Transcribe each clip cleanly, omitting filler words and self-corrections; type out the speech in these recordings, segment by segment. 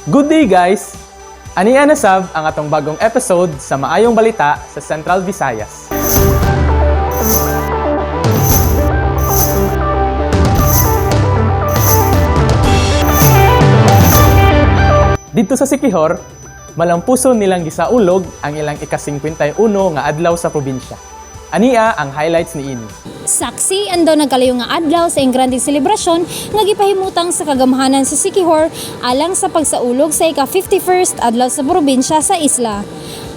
Good day, guys! Ania na sab ang atong bagong episode sa Maayong Balita sa Central Visayas. Dito sa Siquijor, malampuson nilang gisaulog ang ilang ika-51 nga adlaw sa probinsya. Ania ang highlights niini. Saksi ang daw nagkalayo nga adlaw sa engrandeng selebrasyon nga gipahimutang sa kagamhanan sa Siquijor alang sa pagsaulog sa ika-51st adlaw sa probinsya sa isla.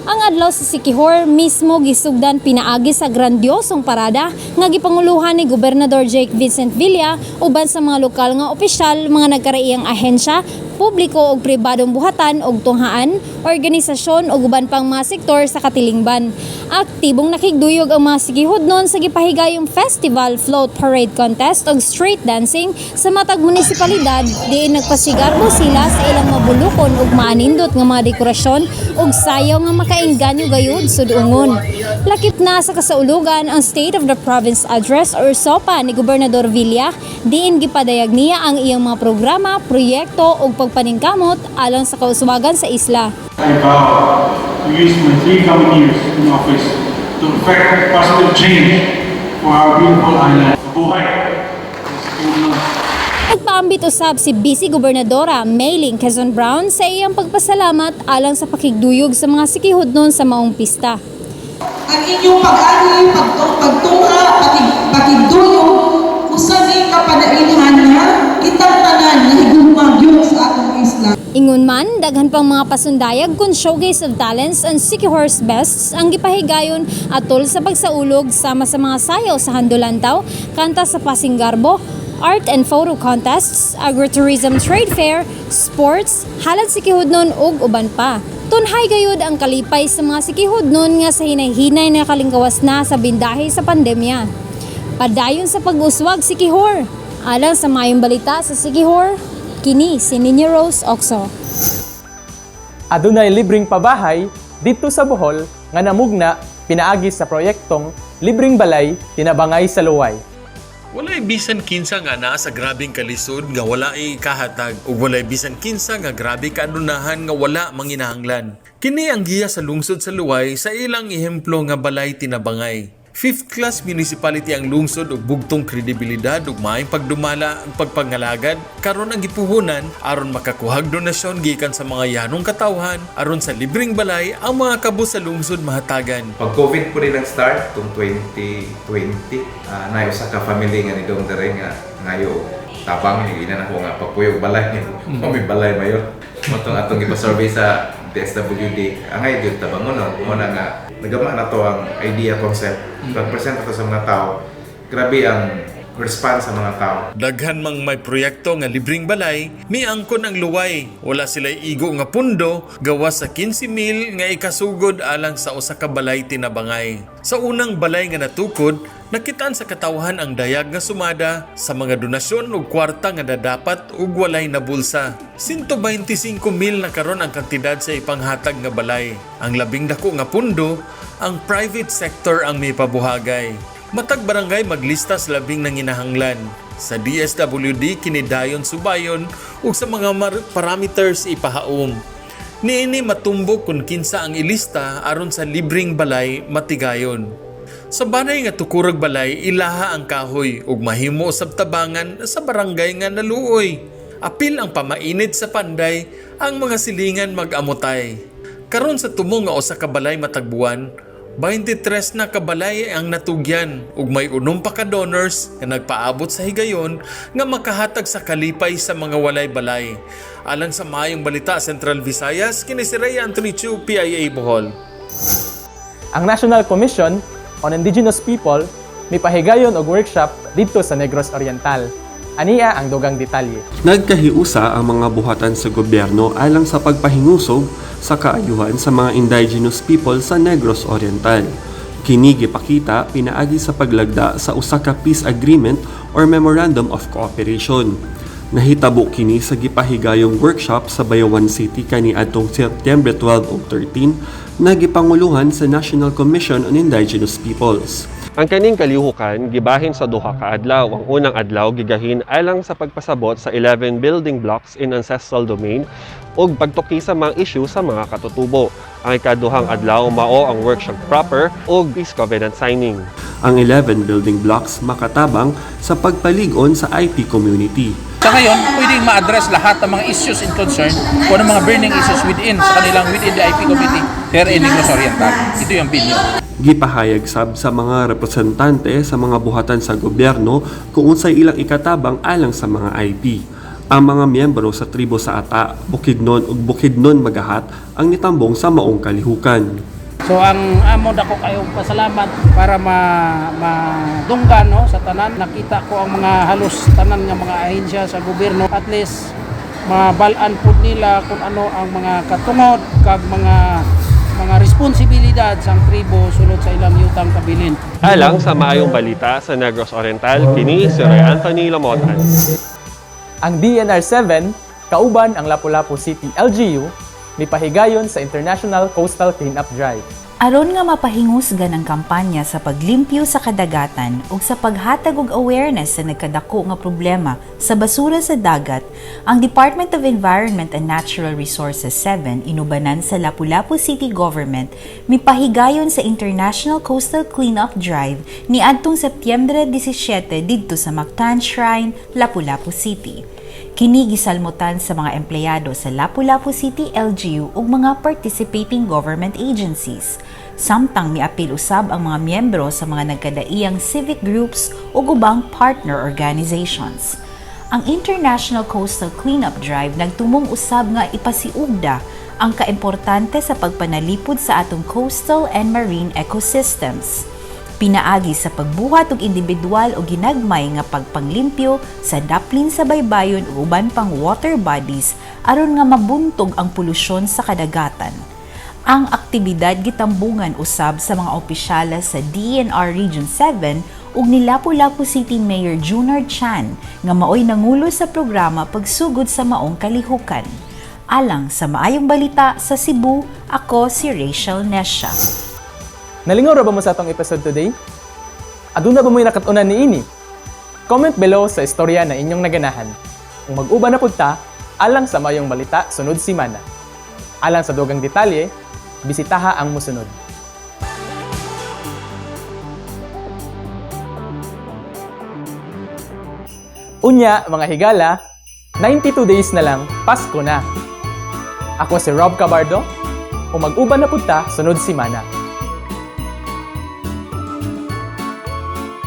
Ang adlaw sa Siquijor mismo gisugdan pinaagi sa grandiosong parada nga gipanguluhan ni Gobernador Jake Vincent Villa uban sa mga lokal nga opisyal, mga nagkaraiyang ahensya, publiko ug pribadong buhatan ug tunghaan, organisasyon ug uban pang mga sektor sa katilingban. Aktibong nakigduyog ang mga Siquijodnon sa gipahigayong festival, float parade contest ug street dancing sa matag munisipalidad diin nagpasigarbo sila sa ilang mabulukon ug maanindot nga mga dekorasyon ug sayaw nga makaengganyo gayud sudungon. Lakip na sa kasaulugan ang State of the Province Address or SOPA ni Gobernador Villa diin gipadayag niya ang iyang mga programa, proyekto ug pagpaningkamot alang sa kauswagan sa isla. I vow to use my 3 coming years in office to effect positive change for our beautiful island. Mabuhay! Nagpaambit usab si Vice Gobernadora Maylin Quezon Brown sa iyang pagpasalamat alang sa pakigduyog sa mga Siquijodnon sa maong pista. Ang inyong pag-ali, pagtungha, pakigduyog, usa ni kapanailhan nga kitang tanan nga higugma gyud sa atong isla. Ingon man, daghan pang mga pasundayag kun showcase of talents and Siquijor's bests ang gipahigayon atol sa pagsaulog sama sa mga sayaw sa Handulantaw, kanta sa Pasinggarbo, art and photo contests, agritourism trade fair, sports, halad Siquijodnon ug uban pa. Tunhay gayud ang kalipay sa mga Siquijodnon nga sa hinay-hinay na kalingkawas na sa bindahe sa pandemya. Padayon sa pag-uswag, Siquijor. Alang sa Maayong Balita sa Siquijor, kini si Nina Rose Oxo. Adunay libreng pabahay dito sa Bohol nga namugna pinaagi sa proyektong Libreng Balay Tinabangay sa Luway. Walay bisan kinsa nga naa sa grabeng kalisod nga wala ay kahatag ug walay bisan kinsa nga grabe kaadunahan nga wala manginahanglan. Kini ang giya sa lungsod sa Luway sa ilang ehemplo nga balay tinabangay. Fifth class municipality ang lungsod ug bugtong kredibilidad ug maayong pagdumala ang pagpangalagad karon ang gipuhunan aron makakuhag donasyon gikan sa mga yanong katawhan aron sa libreng balay ang mga kabus sa lungsod mahatagan. Pag COVID po rin nag-start, itong 2020, na usa ka family nga ni Dong dere nga ngayo tabang ni ina nako nga pagpuyog balay niyo. May balay mayor. Motong atong ipa-survey sa DSWD, angay gyud tabangon no. Mo na nga nagama na to ang idea concept. Pag-present ato sa mga tao, grabe ang response sa mga tao. Daghan mang may proyekto nga libreng balay, miangkon ang Luway. Wala sila igo nga pundo, gawas sa 15,000 nga ikasugod alang sa usa ka balay tinabangay. Sa unang balay nga natukod, nakitaan sa katawhan ang dayag nga sumada sa mga donasyon ug kwarta nga nadapat ug walay nabulsa. 125,000 na karon ang kantidad sa ipanghatag nga balay. Ang labing dako nga pundo, ang private sector ang mipabuhagay. Matag barangay maglista sa labing nanginahanglan. Sa DSWD kinidayon subayon ug sa mga parameters ipahaom. Niini matumbok kung kinsa ang ilista aron sa libreng balay matigayon. Sa banay nga tukurag balay ilaha ang kahoy ug mahimo usab tabangan sa barangay nga naluoy. Apil ang pamainit sa panday ang mga silingan mag-amotay. Karon sa tumo nga usa ka balay matagbuan, 23 na kabalay ang natugyan ug may unom pa ka donors nga nagpaabot sa higayon nga makahatag sa kalipay sa mga walay balay. Alang sa Maayong Balita Central Visayas, kini si Rhea Anthony Chu, PIA Bohol. Ang National Commission on Indigenous People mipahigayon og workshop dito sa Negros Oriental. Ania ang dugang detalye. Nagkahiusa ang mga buhatan sa gobyerno alang sa pagpahingusog sa kaayuhan sa mga indigenous people sa Negros Oriental. Kini gipakita pinaagi sa paglagda sa usa ka peace agreement or memorandum of cooperation. Nahitabo kini sa gipahigayong workshop sa Bayawan City kaniadtong Setyembre 12 ug 13 na gipanguluhan sa National Commission on Indigenous Peoples. Ang kaning kalihukan gibahin sa duha ka adlaw. Ang unang adlaw gigahin alang sa pagpasabot sa 11 building blocks in ancestral domain ug pagtuki sa mga issue sa mga katutubo. Ang ikaduhang adlaw mao ang workshop proper ug peace covenant signing. Ang 11 building blocks makatabang sa pagpalig-on sa IP community. Sa ngayon, pwedeng ma-address lahat ng mga issues and concern kung anong mga burning issues within sa kanilang within the IP committee here in Negros Oriental. Ito yung video. Gipahayag sab sa mga representante sa mga buhatan sa gobyerno kung unsay ilang ikatabang alang sa mga IP. Ang mga miyembro sa tribo sa Ata, Bukidnon ug Bukidnon Magahat ang nitambong sa maong kalihukan. So ang amo dako kayo pasalamat para madunggan, no, sa tanan. Nakita ko ang mga halos tanan nga mga ahensya sa gobyerno, at least mabal-an pud nila kung ano ang mga katungod kag mga responsibilidad sa tribo sulod sa ilang yutang kabilin. Alang sa maayong balita sa Negros Oriental, kini si Roy Anthony Lamotan. Ang DNR 7, kauban ang Lapu-Lapu City LGU, mipahigayon sa International Coastal Cleanup Drive. Aron nga mapahingusgan ang kampanya sa paglimpyo sa kadagatan ug sa paghatag og awareness sa nagkadako nga problema sa basura sa dagat, ang Department of Environment and Natural Resources 7 inubanan sa Lapu-Lapu City Government mipahigayon sa International Coastal Cleanup Drive niadtong Setyembre 17 didto sa Mactan Shrine, Lapu-Lapu City. Kini gisalmutan sa mga empleyado sa Lapu-Lapu City LGU ug mga participating government agencies. Samtang miapil usab ang mga miyembro sa mga nagkadaiyang civic groups ug ubang partner organizations. Ang International Coastal Cleanup Drive nagtumong usab nga ipasiugda ang kaimportante sa pagpanalipod sa atong coastal and marine ecosystems pinaagi sa pagbuhat og individual o ginagmay nga pagpanglimpyo sa daplin sa baybayon ug uban pang water bodies aron nga mabuntog ang polusyon sa kadagatan. Ang aktibidad gitambungan usab sa mga opisyales sa DENR Region 7 ug ni Lapu-Lapu City Mayor Junard Chan nga maoy nangulo sa programa pagsugod sa maong kalihukan. Alang sa maayong balita sa Cebu, ako si Rachel Nesha. Nalingaw ra ba mo sa atong episode today? Aduna ba mo'y nakat-unan niini? Comment below sa istorya na inyong naganahan. Kung mag-uban na pud ta, alang sa mayong balita sunod simana. Alang sa dugang detalye, bisitaha ang musunod. Unya, mga higala, 92 days na lang, Pasko na. Ako si Rob Cabardo, ug mag-uban na pud ta sunod simana.